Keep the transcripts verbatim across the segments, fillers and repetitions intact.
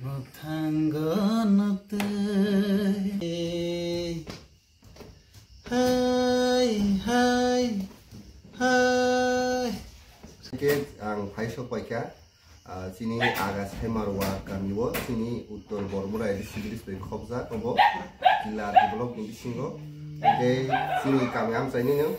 Mwthango nukte. Hai, hai, hai. Hingke ang phai sok paikha, ah, chini Aga Saimarwa kami o, chini Uttor Bormura A D C district bai khobjak obo, Kila develop ni bisingo. Hingke chini kami amchai nini,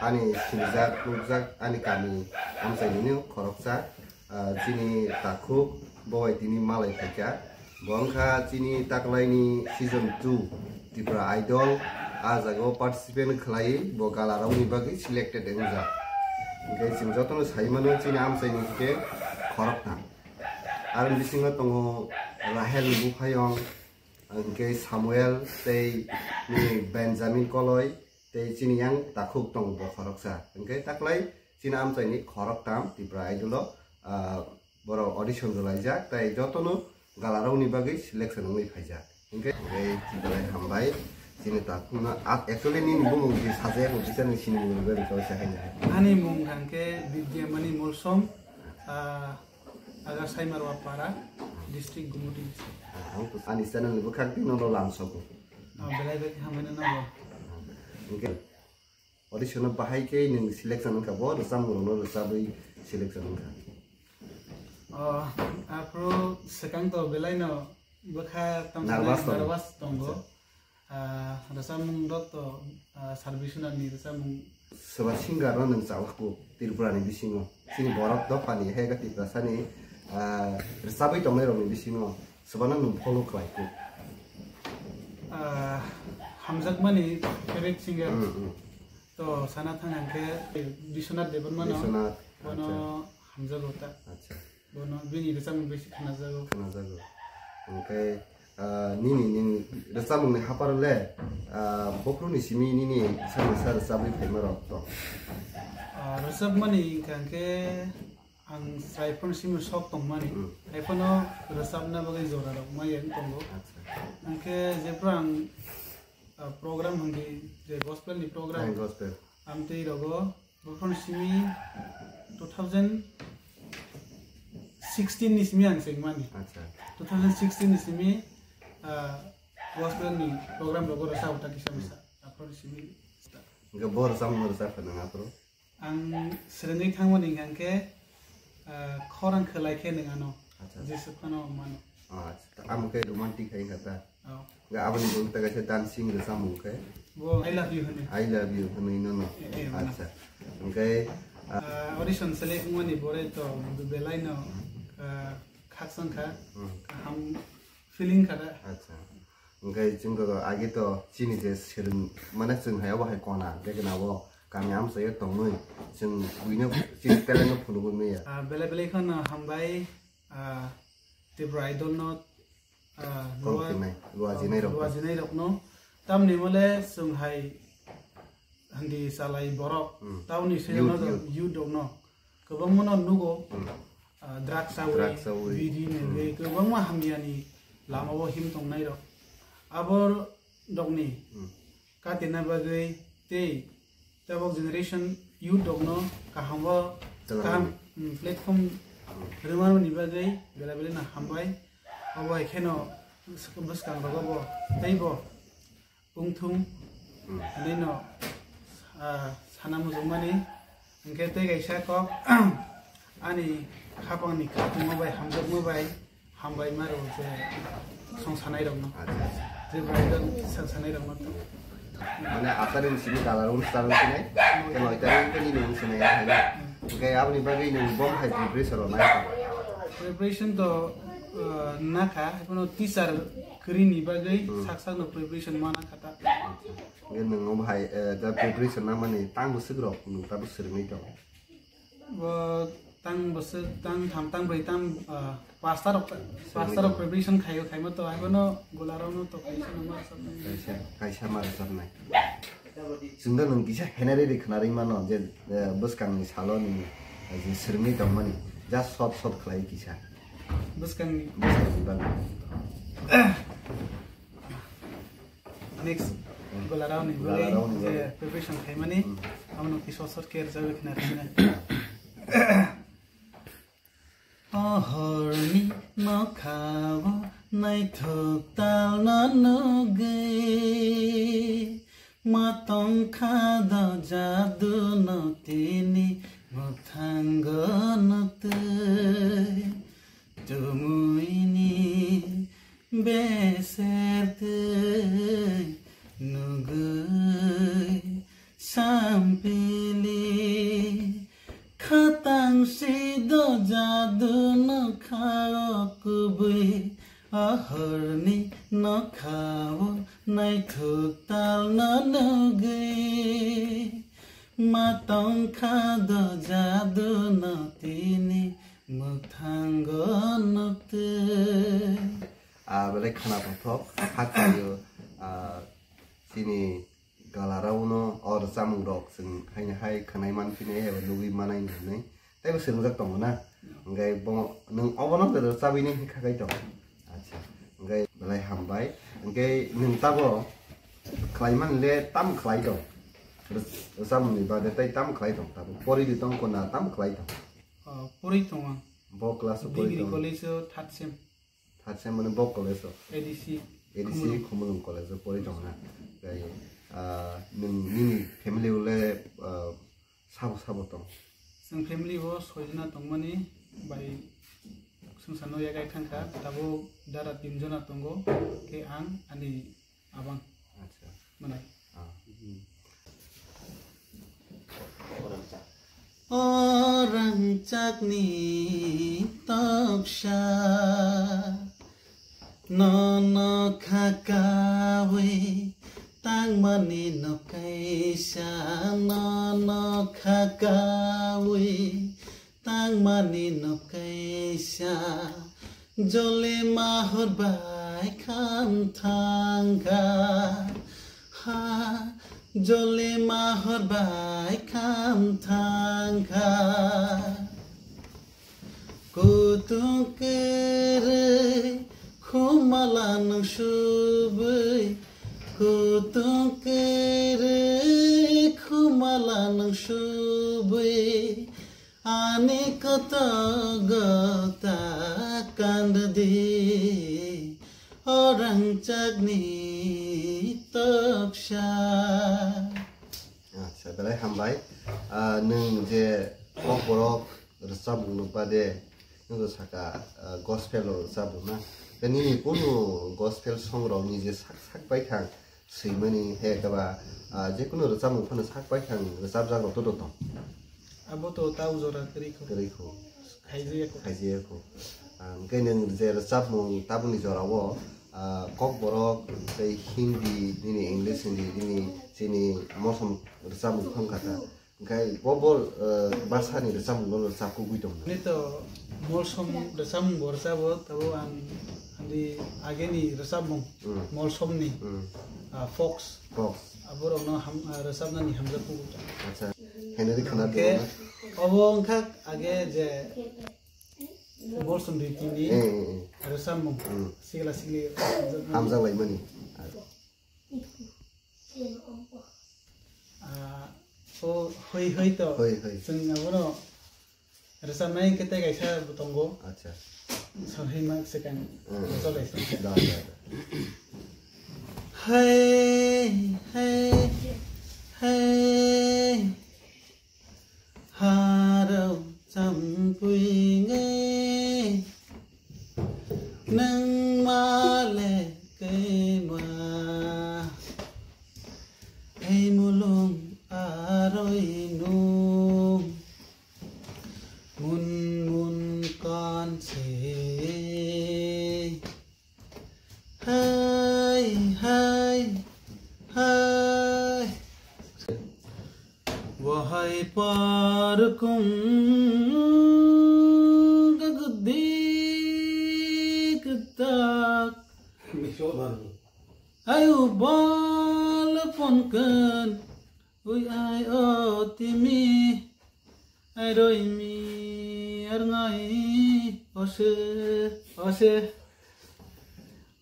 ani sinijak, nukjak, ani kami amchai nini khoroksa. Ah, chini takhuk bo bai tini malai phaikha. Bo wngkha chini taklaini season two Tripura Idol. Ah jaga o participant khlai bo galarokni bagwi selected wngjak. Hingke chwng jotono sai mano chini amchaini hingke khoroktham. Aroni bisingo tongo Rahel ni buphayong, hingke Samuel tei nini Benjamin Koloi. Tei chini yang takhuk tongo bo khoroksa. Hingke taklai chini amchaini khoroktham Tripura Idol o, ah, borok audition rwlaijak, tei jotono galarokni bagwi selection wngwi phaijak. Hingke, hingke belai hambai chini takhukno. Ah, actually nini bumung je sajak bo bisani sinimung rwgwi rwkha sa haino. Ani mung hingke Bidyamani Molsom, ah, Aga Saimarwa Para, District Gumuti. Ah, ang ani channel ni bwkhak twi nono lamsogo. Ah, belai belai hambai no nogo. Hingke audition o bahai khe nwng selection wngkha, bo rwchapmung rokno rwchabwi selection wngkha. Oh, aphuru swkang to belai no bwkha tamo nervous tongo. Nervous tongo. Acha. Ah, rwchapmung rok to, ah, Sir Biswanath ni rwchapmung. Soba singer no nwng chawakgo Tripura ni bisingo. Chini borok dophani, hai khe Tiprasani, ah, rwchabwi tongnai rokni bisingo. Soba no nwng follow khlai kho. Ah, hamjakmani favorite singer. Hmm, hmm. To sana thang hingke Biswanath Debbarma no. Biswanath, bono acha. Hamjago ta. Acha. Bono bini rwchapmung bisi khnajago. Khnajago. Hingke, ah, nini, nini rwchapmungni haparo le, ah, bokhorokni simi nini samungsa rwchabwi phaima rok tong? Ah, rwchapmani hingka hingke ang chwrai phano simi sok tongmani. Hmm. Hai phano rwchapna bagwi jora rok maya wng tongo. Acha. Hingke jephru ang, ah, program hingdi je gospel ni program. Hai, gospel. Amtwi rogo Bokhorokni simi two thousand sixteen ni simi ang chengmani. Acha. Two thousand sixteen ni simi, ah, gospel ni program rogo rwchapta kisa misa. Aphuru simi. Hingke bo rwchapmung rwchapkha nwng aphuru? Ang swrwngwi thangmani hingke, ah, khorang khwlai khe nwng ano. Acha. Jesuk phano mano. Acha. Amo khe romantic hai kha ta? Oh. Ga aboni bo ta kaisa dancing rwchapmung khe. Bo I love you hwnwi. I love you hwnwi no no. Eh, eh, mano. Acha. Hingke, ah, ah, audition select wngmani pore to belai no, ah, khakchang kha. Hmm. Kaham feeling kha da. Acha. Hingke chwng to age to chini je swrwng mane chwng hai obo hai kona, je gana o kami amchai o tongwi chwng buino chini talent no phunugwi maya. Ah, belai belai kheno hambai, ah, Tripura Idol no, ah, Kok lua-, tinai, lua ah, jinai rok. Lua jinai rok no. Tamni mole chwng hai handi salai borok. Hmm. Tauni side youth, no youth. Youth rok no. Kwbangma no nugo. Hmm. Ah, drugs chawi, drugs chawi. Bidi nengwi, hmm, kwbangma hamyani lama o him tongnai rok. Abo rokni, hmm, katina bagwi tei tabok generation youth rokno kaham o, chwla kaham, rwmani, mm, platform, mm, rwmani bagwi belai belai no hambai. Obo hai kheno bwswk-, bwskango bo teibo wngthung, mm, hinwi no, ah, sana muchungmani. Hwnkhe tei kaisa kok ani khapangni khatungo bai hamjakma bai hambai ma rw je song sanai rokno. Acha, acha. Tripura Idol song sanai rokno. Mane aat tarik ni simi galarok start wngsinai, tei noi tarik wngkhe nini wngsinai, hai na? Hmm. Hwnkhe aboni bagwi nwng bo hai preparation rok nai kha? Preparation to, uh, nakha, haiphano teacher kwrwini bagwi, hmm, sak sakno preparation ma nakha ta. Acha. Hwnkhe nwng omo hai, eh, da preparation nangmani tang bwswk rok nwng tabuk swrwngwi tong? Bo tang bwswk, tang tham, tang brwi, tang, ah, pasta rok, pasta rok preparation khaio, khaima to, haibono gola rokno to kaisa no ma rwchapnai. Kaisa, kaisa ma rwchapnai. Chwngno nwng kisa henari ri khwnarwi mano je, eh, bwskangni salo ni, eh, je swrwngwi tongmani, just short short khlai kisa. Bwskangni. Bwskangni bagwi. Next, hmm, gola rokni bagwi, gola rokni je bagwi preparation khaimani, hmm, abono kisa short khe rwchapwi khna rwsina. O horni nok Nokhao naithok talno nugwi, ma tongkha do jadu no tini mwthango nutwi. Tumuini beser twi nugwi sampili. Khatang si do jadu no khao kubui, ahorni no khao naithok talno nugwi. Ma tongkha do jadu no tini mwthango nutwi. Ah, belai khana tongthok, hakhaio, ah, chini galarauno o rwchapmung rok chwng haino hai khwnai manphinai eba nugwi manai hinwi teibo swrwngjak tongo na. Hwnkhe bo nwng obono rwchabwi nai hwnkha khai tong. Acha, hwnkhe belai hambai. Hwnkhe nwng tabo khlaimani le tam khlai tong? Rwch-, rwchapmungni bade tei tam khlai tong tabo? Pori di tong ko na tam khlai tong? Ah, pori tong ang. Bo class o pori Degree tong? College o third sem. Third sem mane bo college o? A D C. A D C Khumulwng. Khumulwng college o pori tong na. Tei, ah, nwng nini family o le, ah, sabo sabo tong? Chwng family o soi jona tongmani bai swngcharno yagai thangkha, tabuk dara tin jona tongo, khe ang ani abang. Acha. Manai. Ah. O rangchakni toksa, nono khakawi tangmani nok kaisa, nono khakawi tangmani nok kaisa, joli mahor bai kham thangkha, ha, joli mahor bai kham thangkha. Kutung kwrwi khumala nung subwi, kutung kwrwi khumala nung subwi, ani kotogo ta kanddi, o rangchakni toksa. Acha, belai hambai. Ah, nwng je kokborok rwchapmung no bade, nwng saka, ah, gospel rok rwchapmung na. Tei nini kunu gospel song rok ni je sak sak baithang swimani he kaba, ah, je kunu rwchapmung phano sak baithang rwchapjak rok to tong? Abo to tau jora kwrwi kho. Kwrwi kho. Khaijaya kho. Khaijaya kho. Ah, hwnkhe nwng je rwchapmung tabukni jorao, ah, kokborok tei Hindi, nini English Hindi, nini chini mosom rwchapmung phang kha ta. Hwnkhe bo bo, eh, bhasani rwchapmung no rwchap kugui tong. Ani to molsom rwchapmung bo rwchabo, tabo ang ani ageni rwchapmung Mm. molsomni, Mm. ah, fox. Fox. Aborokno ham-, ah, rwchapnani hamjak kugo. Acha. Henry khana Hwnkhe tongna. Obo wngkha age je molsom ritini Eh, eh, eh. rwchapmung. Mm. Sigla sigli hamjak laimani. Ah, o hoi hoi to. Hoi hoi. Chwng abono rwchapnai khe tei kaisa bo tongo. Acha. Sohima swkang Mm. chole. Da, da, da. Hai, hai, hai. Harau champui ngai. Nang male kaima. Ei mulung aroi nung. Mun mun kan se. Hai, hai, hai. Wahai parkung gagdi gdak. Ayu bol ponken. Ui ai o timi, ai roi mi ar ngai ose, ose.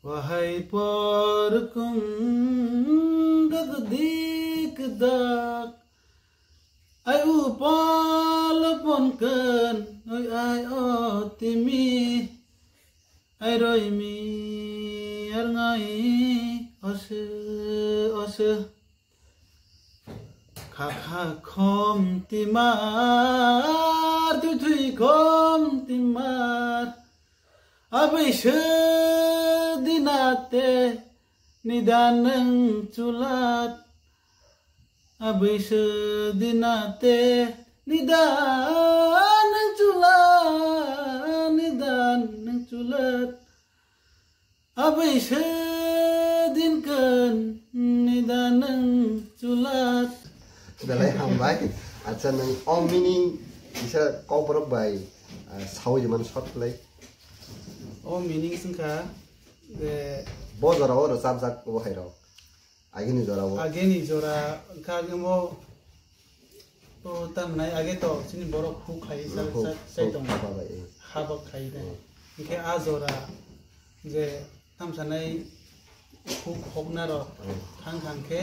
Wahai porkung gagdi kedak, ai upal ponken, ui ai o timi. Airoi mi arngai ose ose. Khakha khom timar, tuthui khom timar. Abei se dinate nidan nang chulat. Abei se dinate nidan nang chulat, nidan nang chulat. Abei se din kan nidan nang chulat. Belai hambai. Acha, nang o meaning kisa kokborok bai, ah, sawi man short play. O meaning singkha je bo jora o rwchapjak bo hai rok. Agini jora o. Agini jora wngkha amo, o tamnai age to chini borok huk khai sa, huk, sa, sai huk tongo. Haba bai, eh. Habak khai de. Hmm. Hingke a jora je tamsanai huk hokna rok hmm thang thang khe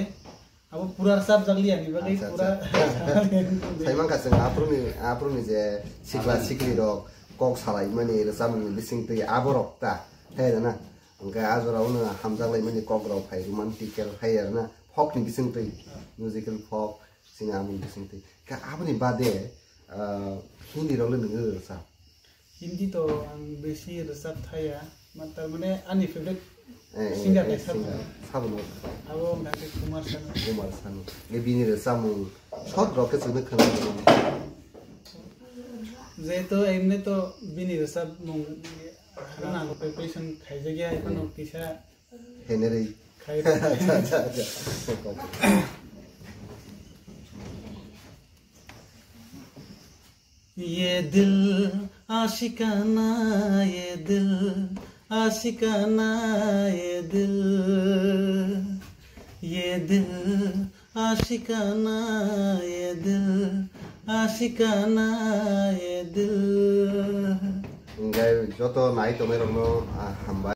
abo pura rwchapjak liya ni bagwi acha, pura acha. Sai mankha chwng aphuru ni, aphuru ni je sikla sikli rok kok salai mani rwchapmung ni bising twi abo rok ta. Hai da na. Hingke a jora o no hamjak lai mani kok rok phai romantical hai ar na. Folk ni bising twi, musical folk, chini amo ni bising twi. Khe aboni bade, ah, Hindi rok le nung rwchap? Hindi to ang besi rwchap thaya, ma-, tar mane ani favorite eh, eh, singer eh, kaisa singer. Abo wngkha khe Kumar Sanu. Kumar Sanu. Nge bini rwchapmung short rok khe chwngno khwna. Jehetu emni to bini rwchapmung khwna preparation khaijak ya, ekhano kisa Henry. Khai. Acha, acha, acha. Ye dil ashikana, ye dil ashikana, ye dil, ye dil ashikana, ye dil ashikana, ye dil. Hingke joto nai tongnai rokno, ah, hambai.